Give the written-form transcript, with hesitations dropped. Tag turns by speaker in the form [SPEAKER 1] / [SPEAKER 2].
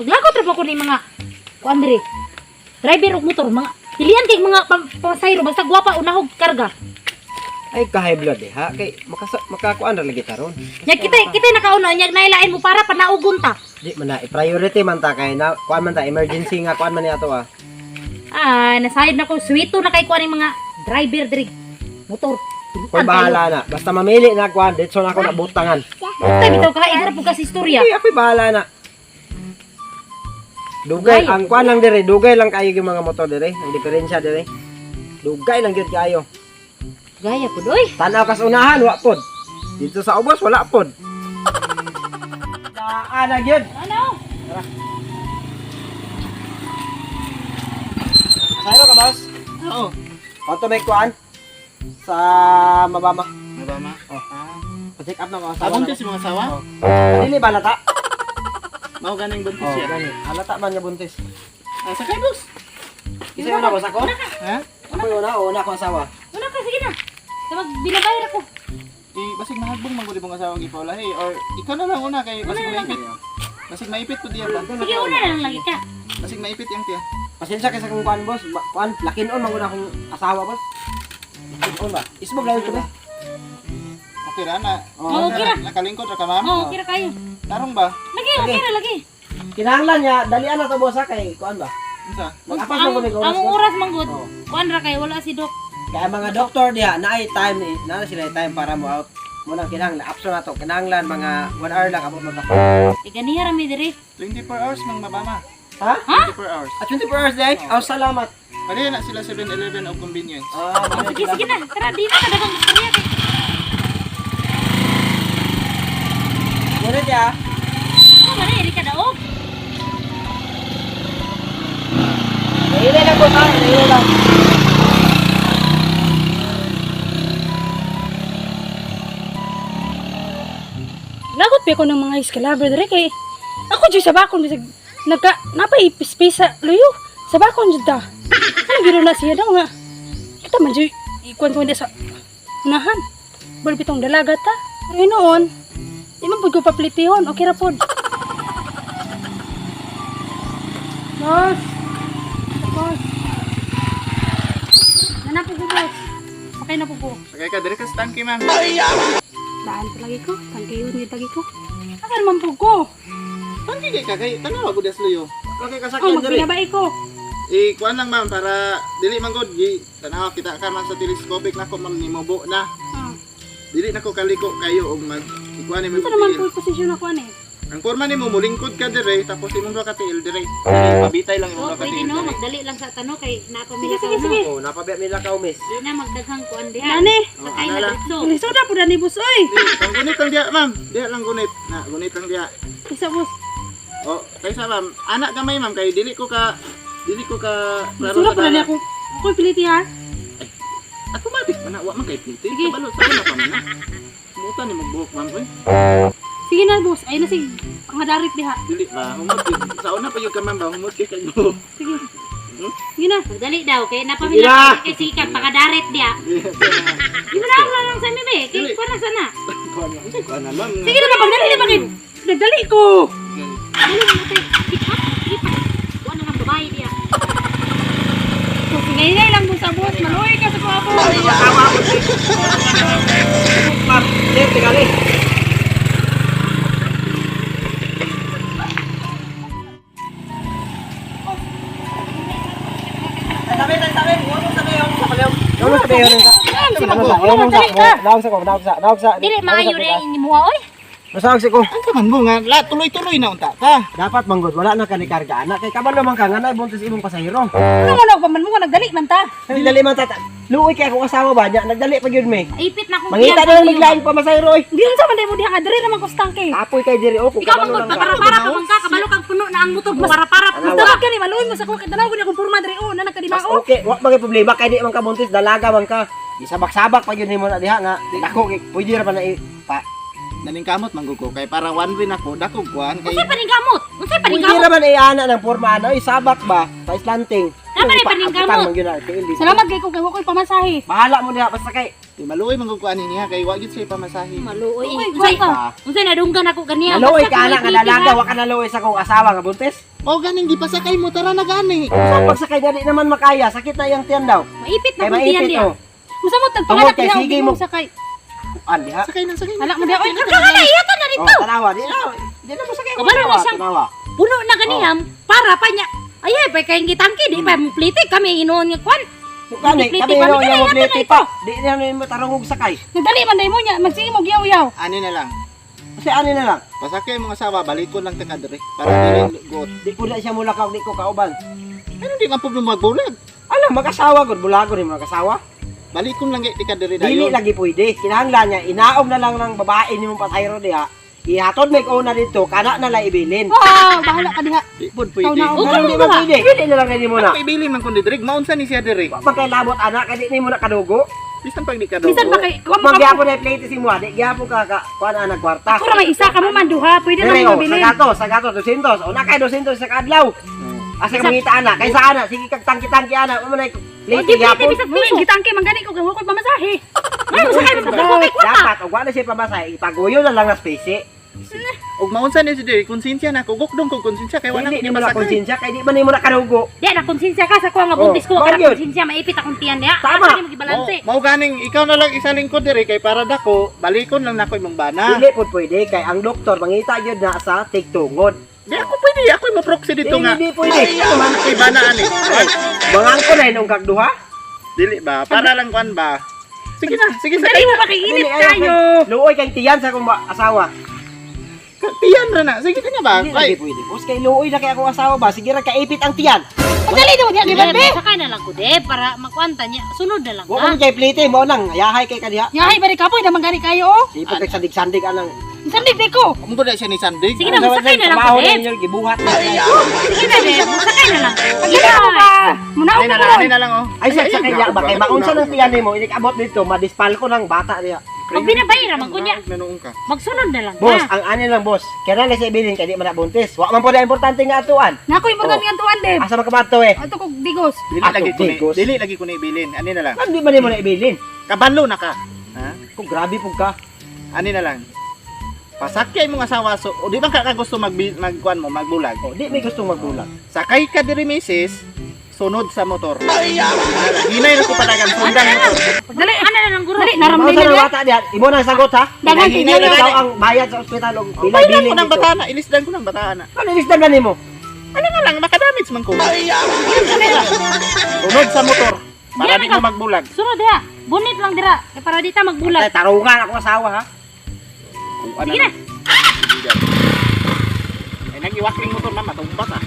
[SPEAKER 1] Paglagot ra pa ko ni mga kuan diri. Driver og motor mga pilihan kay mga pasahero basta gwapa unahog karga.
[SPEAKER 2] Ay ka-high blood eh ha kay makakuan ra lagi karon.
[SPEAKER 1] Nya kita kita nakauna nya nailain mo para panaugon ta.
[SPEAKER 2] Di man na priority man ta kay na kuan man ta emergency nga kuan man ni ato ah.
[SPEAKER 1] Ah, nasayod na ko swito na kay kuan ni mga driver diri motor.
[SPEAKER 2] Koy bahala na. Basta mamili na kuan ditso na ako nabutangan.
[SPEAKER 1] Tay bitaw ka igar pud ka sa istorya.
[SPEAKER 2] Ay, ako'y bahala na. Dugay
[SPEAKER 1] Ay.
[SPEAKER 2] ang kuan lang dire, dugay lang kayo yung mga motor dire, ang diferensya dire. Dugay lang gyud kayo.
[SPEAKER 1] Gaya pud oy.
[SPEAKER 2] Tanaw kas unahan, wa pod. Dito sa ubos wala pod. Daan na gyud.
[SPEAKER 1] Ano?
[SPEAKER 2] Sayro ka boss?
[SPEAKER 3] Oo.
[SPEAKER 2] Auto may kuan sa mabama.
[SPEAKER 3] Mabama.
[SPEAKER 2] Oh.
[SPEAKER 3] Ah.
[SPEAKER 2] Pa-check up na ko
[SPEAKER 3] Ah,
[SPEAKER 2] asawa.
[SPEAKER 3] buntis yung mga asawa?
[SPEAKER 2] Oh. Dili ba lata?
[SPEAKER 3] Mao ganing buntis
[SPEAKER 2] Oh,
[SPEAKER 3] siya.
[SPEAKER 2] gani. Halata man nga buntis.
[SPEAKER 3] Ah, sakay boss.
[SPEAKER 2] Isa yun na boss ako?
[SPEAKER 3] Ha?
[SPEAKER 2] Ako yun na, una ako asawa.
[SPEAKER 1] Wala ka sige na. Sa magbinabayar ako.
[SPEAKER 3] Eh, basig mahagbong man gud imong asawa gipaulahi or ikaw na lang una kay basig maipit. Basig maipit pud diya ba?
[SPEAKER 1] Sige una na lang lagi ka.
[SPEAKER 3] Basig maipit yang tiya.
[SPEAKER 2] Pasensya kay sa kong kuan boss. Kuan, lakinon man gud akong asawa boss. Lakinon ba? Isbog lang ko be.
[SPEAKER 3] Okay ra na.
[SPEAKER 1] Oh, okay ra.
[SPEAKER 3] Nakalingkod ra ka ma'am.
[SPEAKER 1] Oh, okay ra kayo.
[SPEAKER 3] Tarong ba?
[SPEAKER 1] Lagi okay ra lagi.
[SPEAKER 2] Kinahanglan niya, dalian na to boss ha kay kuan ba?
[SPEAKER 3] Unsa?
[SPEAKER 2] Mag-apas man
[SPEAKER 1] Ang
[SPEAKER 2] ko oras.
[SPEAKER 1] ang oras man gud.
[SPEAKER 2] Oh.
[SPEAKER 1] Kuan ra kay wala si Doc.
[SPEAKER 2] Kaya mga doktor diha naay time ni naa sila time para mo out. Mo nang kinahanglan apso na to. Kinahanglan mga 1 hour lang abot mo ta.
[SPEAKER 1] Eh ganiha ra mi diri.
[SPEAKER 3] 24 hours mang mabama.
[SPEAKER 2] Ha?
[SPEAKER 3] 24 hours.
[SPEAKER 2] At 24 hours day? Aw salamat.
[SPEAKER 3] Pareha na sila 7-Eleven o convenience.
[SPEAKER 2] Ah,
[SPEAKER 1] Oh, sige sige na. Tara di na kadagang istorya kay.
[SPEAKER 2] Ngunit ya.
[SPEAKER 1] Oh, wala iri ka daog.
[SPEAKER 2] Nailay lang boss ha, nailay lang.
[SPEAKER 4] Lagot pa ko ng mga iskalaber dire kay ako jud sa bakon bisag nagka napaipispis sa luyo sa bakon jud ta. Ano giro na siya daw nga. Kita man jud ikuan ko sa unahan. Bal bitong dalaga ta. Pero noon, di man pud ko paplitihon. Okay ra pod. Boss. Boss. Nana po ko, boss. Sakay na po ko.
[SPEAKER 3] Sakay ka dire ka sa tangke ma'am.
[SPEAKER 4] Daan pa lagi ko. Tangkiyon ni lagi ko. Asan man po ko?
[SPEAKER 3] Tangke kay ka kay tanawa gud as luyo.
[SPEAKER 2] Okay
[SPEAKER 4] Oh,
[SPEAKER 2] kasakyan diri.
[SPEAKER 4] magbinabay ko.
[SPEAKER 3] Eh, kuan lang ma'am para dili man gud gi tanawa kita ka man sa telescopic nako ma'am nimobo na.
[SPEAKER 4] Ah.
[SPEAKER 3] Dili nako kaliko kayo og mag ikuan nimo
[SPEAKER 4] Ito naman
[SPEAKER 3] tiil.
[SPEAKER 4] po yung posisyon ako ano eh.
[SPEAKER 3] Ang porma nimo mulingkod ka dire tapos imong duha ka tiil dire. Dili pabitay lang imong
[SPEAKER 1] Oh,
[SPEAKER 3] duha ka
[SPEAKER 1] pwede
[SPEAKER 3] tiil
[SPEAKER 1] no,
[SPEAKER 3] dire.
[SPEAKER 1] magdali lang sa tano kay
[SPEAKER 4] Sige,
[SPEAKER 1] napamila
[SPEAKER 4] sige, sige.
[SPEAKER 2] Oh, napabiya mi lakaw miss.
[SPEAKER 1] Di na magdaghang kuan diha.
[SPEAKER 4] Nani,
[SPEAKER 1] Sakay
[SPEAKER 3] Oh,
[SPEAKER 1] na
[SPEAKER 3] ana lang.
[SPEAKER 1] diretso.
[SPEAKER 4] lisuda po na ni boss oy.
[SPEAKER 3] Di, ang gunit lang diha ma'am. Diha lang gunit. Na, gunit lang diha.
[SPEAKER 4] Isa boss.
[SPEAKER 3] Oh, kaysa ma'am, anak gamay ma'am kay dili ko ka klaro
[SPEAKER 4] Lisuda
[SPEAKER 3] sa
[SPEAKER 4] po na ni
[SPEAKER 3] dalan.
[SPEAKER 4] ako. Ako piliti ha.
[SPEAKER 3] Automatic man na wa man kay pilti.
[SPEAKER 4] Sige.
[SPEAKER 3] Kabalo sa una pa man na. Muta ni magbuhok ma'am oy.
[SPEAKER 4] Sige na boss, ayun na sige. Pangadarit diha.
[SPEAKER 3] Dili ba humot yun. Sa una pa yung ka ma'am ba humot kay kay buhok.
[SPEAKER 4] Sige. Sige na.
[SPEAKER 1] Magdali daw kay
[SPEAKER 2] Sige na.
[SPEAKER 1] napamila kay sige ka pakadarit diha. Di mo na lang sa mi be. Kay
[SPEAKER 3] Dili.
[SPEAKER 1] kuan na sana.
[SPEAKER 3] Kuan na, unsay kuan na ma'am.
[SPEAKER 4] Sige na ba, pagdali na bakit? Nagdali ko.
[SPEAKER 1] Dali mo tay. Pick up, pick up. Kuan na ng babae diha.
[SPEAKER 4] Sige na lang boss, ah, boss. Maluwi ka sa kuha boss.
[SPEAKER 2] Ma'am, sir, tingali. Sabi, sabi, sabi. Huwag mo sabi, huwag mo sabi. Huwag mo sabi, huwag mo sabi.
[SPEAKER 4] Magdali ka.
[SPEAKER 2] Naog sa ko, naog sa, naog sa.
[SPEAKER 1] Dili maayo rin inimuha oy.
[SPEAKER 2] Nasaog sa ko.
[SPEAKER 3] Ang kaman mo nga, la tuloy-tuloy na unta ka.
[SPEAKER 2] Dapat manggod, wala na ka ni karga anak. Kay kabalo man ka nga na buntis imong pasahero.
[SPEAKER 4] Ano mo na man mo nagdali man ta.
[SPEAKER 2] Nagdali man tata. Luoy kay akong asawa ba niya, nagdali pa gyud mi.
[SPEAKER 1] Ipit na kong
[SPEAKER 2] Mangita na lang naglaing pa masahero oy.
[SPEAKER 4] Giyon sa man mo diha nga diri naman ko sa tangke.
[SPEAKER 2] Apoy kay diri o kung
[SPEAKER 1] Ikaw
[SPEAKER 2] kabalo
[SPEAKER 1] manggod
[SPEAKER 2] lang ka.
[SPEAKER 1] para ka man ka kabalo kang puno na ang motor mo para para
[SPEAKER 2] Ano?
[SPEAKER 4] Basta ka ni maluwi mo sa kuha kay tanaw ko ni akong porma diri oh, na
[SPEAKER 2] Mas
[SPEAKER 4] nagkadimao.
[SPEAKER 2] okay, wa ba kay problema kay di man ka buntis, dalaga man ka. Isabak-sabak pa gyud nimo na diha nga. Dako kay pwede ra pa na pa.
[SPEAKER 3] Naningkamot man gud ko kay para one way nako dako kuan kay
[SPEAKER 1] Unsay paningkamot? Unsay
[SPEAKER 2] Pwede
[SPEAKER 1] paningkamot?
[SPEAKER 2] ra man iana ng porma ano, isabak ba? Pa slanting.
[SPEAKER 1] Tama na, paningkamot.
[SPEAKER 2] Abutan man gyud na, tiil dito.
[SPEAKER 4] Salamat kay ko kay wa ko'y pamasahe.
[SPEAKER 2] Bahala mo diha basta kay
[SPEAKER 3] Di maluoy man gud ko ani niya kay wa gyud siya pamasahe.
[SPEAKER 1] Maluoy.
[SPEAKER 4] Uy,
[SPEAKER 1] Unsay
[SPEAKER 4] gwapa.
[SPEAKER 1] unsay nadunggan ako ganiya?
[SPEAKER 2] Naluoy
[SPEAKER 1] Basta
[SPEAKER 2] ka ana
[SPEAKER 1] kung
[SPEAKER 2] nga
[SPEAKER 1] may
[SPEAKER 2] dalaga,
[SPEAKER 1] ha?
[SPEAKER 2] wa ka naluoy sa kong asawa nga buntis.
[SPEAKER 3] Mao ganing gipasakay mo, tara na gani.
[SPEAKER 2] Sa pagsakay dali naman makaya, sakit na iyang tiyan daw.
[SPEAKER 1] Maipit na
[SPEAKER 2] Kay
[SPEAKER 1] kung tiyan
[SPEAKER 2] maipit
[SPEAKER 1] diya.
[SPEAKER 2] oh.
[SPEAKER 4] Musamot
[SPEAKER 2] Tungod
[SPEAKER 4] tagpanganak
[SPEAKER 2] kay
[SPEAKER 4] diha
[SPEAKER 2] sige
[SPEAKER 4] og di
[SPEAKER 2] mo.
[SPEAKER 4] mo sakay.
[SPEAKER 2] An diha.
[SPEAKER 3] Sakay na, sakay na.
[SPEAKER 4] Hala mo diha oy.
[SPEAKER 1] Ano na iya na
[SPEAKER 2] Oh,
[SPEAKER 1] dito?
[SPEAKER 2] tanawa, di na. Di na mo sakay akong
[SPEAKER 1] Kabalo na
[SPEAKER 2] asawa,
[SPEAKER 1] siyang-
[SPEAKER 2] tanawa.
[SPEAKER 1] Puno na ganiham para pa niya. Ay, ay, pa kay gitangki di pa mo plite kami hinuon nga kwan.
[SPEAKER 2] Kani,
[SPEAKER 1] Plite
[SPEAKER 2] kami
[SPEAKER 1] pa,
[SPEAKER 2] no
[SPEAKER 1] mi
[SPEAKER 2] niya mo
[SPEAKER 1] kanay,
[SPEAKER 2] plite pa. Di na mo tarong og sakay.
[SPEAKER 4] Nagdali man day mo niya, magsige mo giyaw-yaw.
[SPEAKER 3] Ani na lang.
[SPEAKER 2] Kasi ani na lang.
[SPEAKER 3] Pasakay imong asawa, balikon lang ta ka diri para dili got.
[SPEAKER 2] Di po na siya mulakaw, di ko kauban.
[SPEAKER 3] Ano di man problema magbulag?
[SPEAKER 2] Alam, mag-asawa gud, bulago ni mga asawa.
[SPEAKER 3] Balikon lang di ka diri
[SPEAKER 2] Dili
[SPEAKER 3] dayon.
[SPEAKER 2] lagi pwede. Kinahanglan niya, inaog na lang ng babae ni mong pasayro diha. Ihatod may una dito, kana na lang ibilin.
[SPEAKER 4] Oh, bahala ka diha.
[SPEAKER 3] Di pud
[SPEAKER 4] Ikaw
[SPEAKER 3] pwede.
[SPEAKER 4] na,
[SPEAKER 1] Ug
[SPEAKER 2] Ano di
[SPEAKER 1] mo
[SPEAKER 2] ba
[SPEAKER 1] duha?
[SPEAKER 2] pwede? Pwede na lang ni mo na.
[SPEAKER 3] Ano ibili man kun diri? Maunsa ni siya diri?
[SPEAKER 2] Wa man kay labot anak, kay di nimo na kadugo.
[SPEAKER 3] Bisan pag di ka daw.
[SPEAKER 4] Bisan pa kay kuha mo
[SPEAKER 2] Wa
[SPEAKER 4] ka.
[SPEAKER 2] gyapon na plate si mo, di gyapon ka ka kuan ana kwarta.
[SPEAKER 4] Ako ra may isa kamo man duha, pwede
[SPEAKER 2] Dire
[SPEAKER 4] na
[SPEAKER 2] oh,
[SPEAKER 4] mo
[SPEAKER 2] sa
[SPEAKER 4] mabilin.
[SPEAKER 2] gato, sa gato 200. O na kay 200 sa kadlaw. Asa ka mangita ana, kay sa ana, sige kag tangki-tangki ana, mo man
[SPEAKER 1] O
[SPEAKER 2] plate
[SPEAKER 1] di plite
[SPEAKER 2] gyapon.
[SPEAKER 1] bisag
[SPEAKER 4] Mo
[SPEAKER 1] piso.
[SPEAKER 4] gitangke man gani ko kay wa ko'y pamasahe.
[SPEAKER 1] Ay, mo sakay mo kay kwarta.
[SPEAKER 2] Dapat og wa na siya pamasahe, ipaguyo na lang na spesi.
[SPEAKER 3] Og maunsa ni siya diri, konsensya na ko gukdong ko konsensya kay wala
[SPEAKER 2] Dili
[SPEAKER 3] ko
[SPEAKER 2] nimo na
[SPEAKER 3] masakay.
[SPEAKER 2] konsensya kay di man nimo na kadugo.
[SPEAKER 1] Di na konsensya ka sa kuha nga
[SPEAKER 2] Oh,
[SPEAKER 1] buntis ko ka
[SPEAKER 2] mao yun.
[SPEAKER 1] konsensya maipit akong tiyan diha.
[SPEAKER 2] Tama.
[SPEAKER 1] Asa ni magibalanse?
[SPEAKER 3] Mao ganing ikaw na lang isa lingkod diri kay para dako, balikon lang nako imong bana.
[SPEAKER 2] Dili pud pwede kay ang doktor mangita gyud na sa tigtungod.
[SPEAKER 3] Di ako pwede, ako mo proxy dito
[SPEAKER 2] Dili
[SPEAKER 3] nga.
[SPEAKER 2] di pwede. Ano man
[SPEAKER 3] Kay bana ani. Ay,
[SPEAKER 2] Mangangko na inong kag duha.
[SPEAKER 3] dili ba? Para lang kuan ba? Sige na, sige
[SPEAKER 4] Dali
[SPEAKER 3] sakay.
[SPEAKER 4] mo ba kay init
[SPEAKER 2] Dili, ayaw,
[SPEAKER 4] kayo.
[SPEAKER 2] kay- Luoy kay tiyan sa akong asawa.
[SPEAKER 3] Tiyan ra na. Sige na ba?
[SPEAKER 2] Dili
[SPEAKER 3] Ay,
[SPEAKER 2] lagi pwede. Boss kay luoy na kay akong asawa ba? Sige ra kaipit ang tiyan.
[SPEAKER 4] Pagdali daw diha di ba
[SPEAKER 1] Deb,
[SPEAKER 4] be?
[SPEAKER 1] sakay na lang ko deb para makuanta niya. Sunod na lang
[SPEAKER 2] Wa
[SPEAKER 1] ka.
[SPEAKER 2] man kay plite mo nang ayahay kay kadiha.
[SPEAKER 4] Yahay ba di kapoy naman gani kayo oh.
[SPEAKER 2] Sipag kay sandig-sandig anang.
[SPEAKER 4] Sandig di ko.
[SPEAKER 3] Amo ko na siya ni Sandig.
[SPEAKER 1] Sige na, masakay na lang ko
[SPEAKER 2] Trabaho
[SPEAKER 1] deb.
[SPEAKER 2] ninyo gibuhat na.
[SPEAKER 1] Sige na deb, sakay na lang.
[SPEAKER 4] Pagdali mo ba? Munaog
[SPEAKER 3] Ani
[SPEAKER 4] na
[SPEAKER 3] na lang,
[SPEAKER 4] ko.
[SPEAKER 3] ani na lang oh.
[SPEAKER 2] Ay sa sakay niya ba kay maunsa nang tiyan nimo inikabot dito madispal ko ng bata niya.
[SPEAKER 1] Pag binabay ra man ko niya.
[SPEAKER 3] Nanuong ka.
[SPEAKER 1] Magsunod na lang
[SPEAKER 2] Boss,
[SPEAKER 1] ka.
[SPEAKER 2] ang ani lang boss. Kaya na sa ibilin kay di man na buntis. Wa man po na importante nga atuan.
[SPEAKER 4] Nako importante nga tuan deb.
[SPEAKER 2] Asa man ka ba ato eh?
[SPEAKER 4] Ato kog digos.
[SPEAKER 3] Dili
[SPEAKER 2] Ato,
[SPEAKER 3] lagi ko ni,
[SPEAKER 2] Digos.
[SPEAKER 3] dili lagi ko ni ibilin. Ani na lang.
[SPEAKER 2] Ano di man nimo na ibilin?
[SPEAKER 3] Kabalo na ka. Ha?
[SPEAKER 2] Kung grabe pud ka.
[SPEAKER 3] Ani na lang. Pasakay imong asawa so o di ba ka gusto mag magkuan mo magbulag?
[SPEAKER 2] Oh, di may gustong magbulag.
[SPEAKER 3] Sakay ka diri misis, sunod sa motor. Hinay na ko palagan sundan motor.
[SPEAKER 1] Dali, ano na lang guro.
[SPEAKER 4] Dali naramdaman
[SPEAKER 2] Maunsa
[SPEAKER 4] niya.
[SPEAKER 2] ng bata diha, imo nang sagot ha.
[SPEAKER 4] Daghang
[SPEAKER 3] Hinay na
[SPEAKER 2] Ikaw
[SPEAKER 3] gani.
[SPEAKER 2] ang bayad sa ospital og
[SPEAKER 3] Baylan ko
[SPEAKER 2] bilay-bilin
[SPEAKER 3] ng
[SPEAKER 2] dito.
[SPEAKER 3] bata na, ilisdan ko ng bata na.
[SPEAKER 2] Ano ilisdan na nimo?
[SPEAKER 3] Ano na lang, makadamage man ko. Sunod sa motor. Para di mo magbulag.
[SPEAKER 1] Sunod diha. Bunit lang dira. Kay para di ta magbulag.
[SPEAKER 2] Tay tarungan ako asawa ha.
[SPEAKER 3] Sige
[SPEAKER 1] na.
[SPEAKER 3] Ay, nag-iwakling motor na, matumba ka.